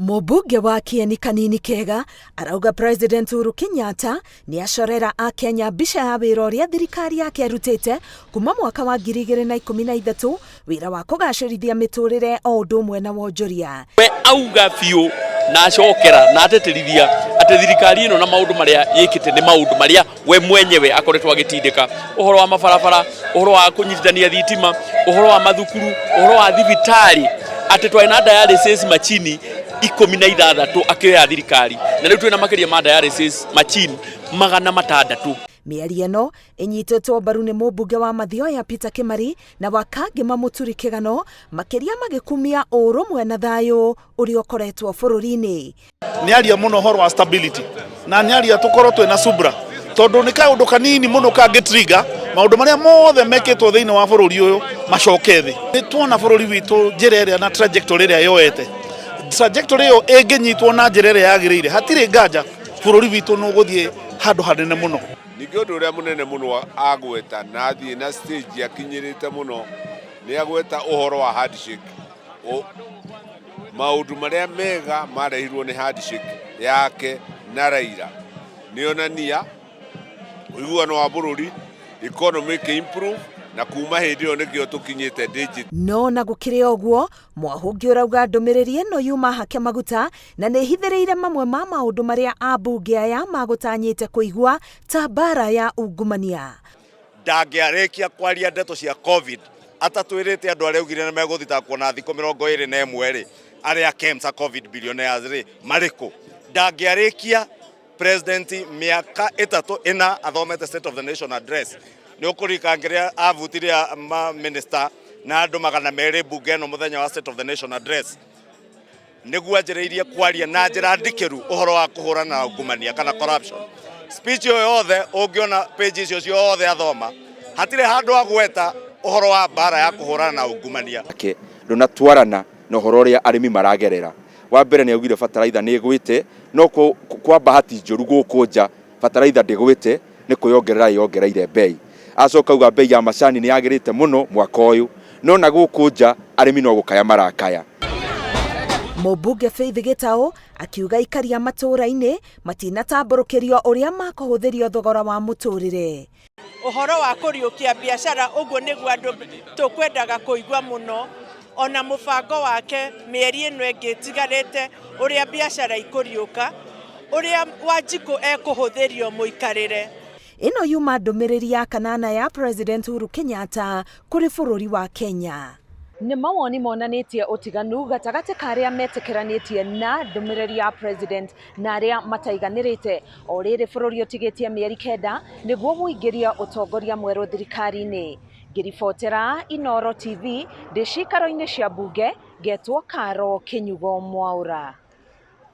Mũmbunge wa Kieni Kanini Kega arauga President Uhuru Kenyatta nĩ acorera Akenya mbica ya wĩra ũrĩa thirikari yake ĩrutĩte kuma mwaka wa 2013, wĩra wa kũgacĩrithia mĩtũrĩre o ũndũ ũmwe na wonjoria. We auga biũ na acokera na ateterithia atĩ thirikari ĩno na maũndũ marĩa yĩkĩte nĩ maũndũ marĩa we mwenyewe akoretwo agĩtindĩka, ũhoro wa mabarabara, ũhoro wa kũnyitithania thitima, ũhoro wa mathukuru, ũhoro wa thibitarĩ, atĩ twarĩ na dialysis machine 16 akĩoya thirikari, na rĩu twĩna makĩria ma dialysis machine 600. Mĩario ĩno ĩnyitĩtwo mbaru nĩ mũmbunge wa Mathioya Peter Kimari na wa Kangema Mũturi Kĩgano, makĩria magĩkumia ũrũmwe na thayũ ũrĩa ũkoretwo bũrũri-inĩ. Nĩ aria mũno ũhoro wa stability na nĩ aria tũkorwo twĩna subra, tondũ nĩ kaũndũ kanini mũno kangĩ trigger maũndũ marĩa mothe mekĩtwo thĩinĩ wa bũrũri ũyũ macoke thĩ. Nĩ tuona bũrũri witũ njĩra ĩrĩa na trajectory ĩrĩa yoete, trajectory ĩyo ĩngĩnyitwo na njĩra ĩrĩa yagĩrĩire, hatirĩ nganja bũrũri witũ nĩ ũgũthiĩ handũ hanene mũno. Ningĩ ũndũ ũrĩa mũnene mũno agweta na athiĩ na stage akinyĩrĩte mũno nĩ agweta ũhoro wa handshake, maũndũ marĩa mega marehirwo nĩ handshake yake na Raila nĩonania ũiguano wa bũrũri, economy ĩkĩ-improve, na kuma hĩndĩ ĩyo nĩkĩo tũkinyĩte digital. No na gũkĩrĩ ũguo, Mwahũngĩ ũrauga ndũmĩrĩri ĩno yuma hake maguta na nĩ ĩhithĩrĩire mamwe ma maũndũ marĩa ambunge aya magũtanyĩte kũigua ta mbara ya ungumania. Ndangĩarĩkia kwaria ndeto cia COVID atatwĩrĩte andũ arĩa augire nĩ megũthitangwo na thikũ 21 rĩ, arĩa KEMSA COVID billionaires rĩ, marĩkũ? Ndangĩarĩkia president mĩaka 3 ĩna athomete State of the Nation Address. Nĩ ũkũririkana kĩrĩa avutire ma minister na andũ 200 mbunge ĩno mũthenya wa State of the Nation Address, nĩguo anjĩrĩirie kwaria na njĩra ndikĩru ũhoro wa kũhũrana na ungumania kana corruption. Speech ĩyo yothe ũngĩona page icio ciothe athoma, hatirĩ handũ agweta ũhoro wa mbara ya kũhũrana na ungumania. Ndũnatwarana na ũhoro ũrĩa arĩmi maragerera. Wa mbere nĩ augire bataraitha nĩ ĩgwĩte, no kwa bahati njũru gũkũ nja bataraitha ndĩgwĩte, nĩ kwĩyongerera ĩyongereire bei. Acoka auga bei ya macani nĩ yagĩrĩte mũno mwaka ũyũ, no na gũkũ nja arĩmi no gũkaya marakaya. Mũmbunge Faith Gĩtaũ akiuga aikaria matũũra-inĩ matinatambũrũkĩrio ũrĩa makũhũthĩrio thogora wa mũtũrĩre. Ũhoro wa kũriũkia biacara ũguo nĩguo andũ tũkwendaga kũigua mũno, ona mũbango wake mĩeri ĩno ĩngĩ ĩtigarĩte ũrĩa biacara ikũriũka, ũrĩa Wanjikũ ekũhũthĩrio mũikarĩre. Ĩno yuma ndũmĩrĩri ya kanana ya President Uhuru Kenyatta kũrĩ bũrũri wa Kenya. Nĩ mawoni monanĩtie ũtiganu gatagatĩ ka arĩa metĩkĩranĩtie na ndũmĩrĩri ya President na arĩa mataiganĩrĩte. O rĩrĩ bũrũri ũtigĩtie mĩeri 9 nĩguo ũingĩrie ũtongoria mwerũ thirikari-inĩ. Ngĩribotera Inooro TV ndĩ ciikaro-inĩ cia mbunge, ngetwo Karo Kĩnyugo Mwaũra.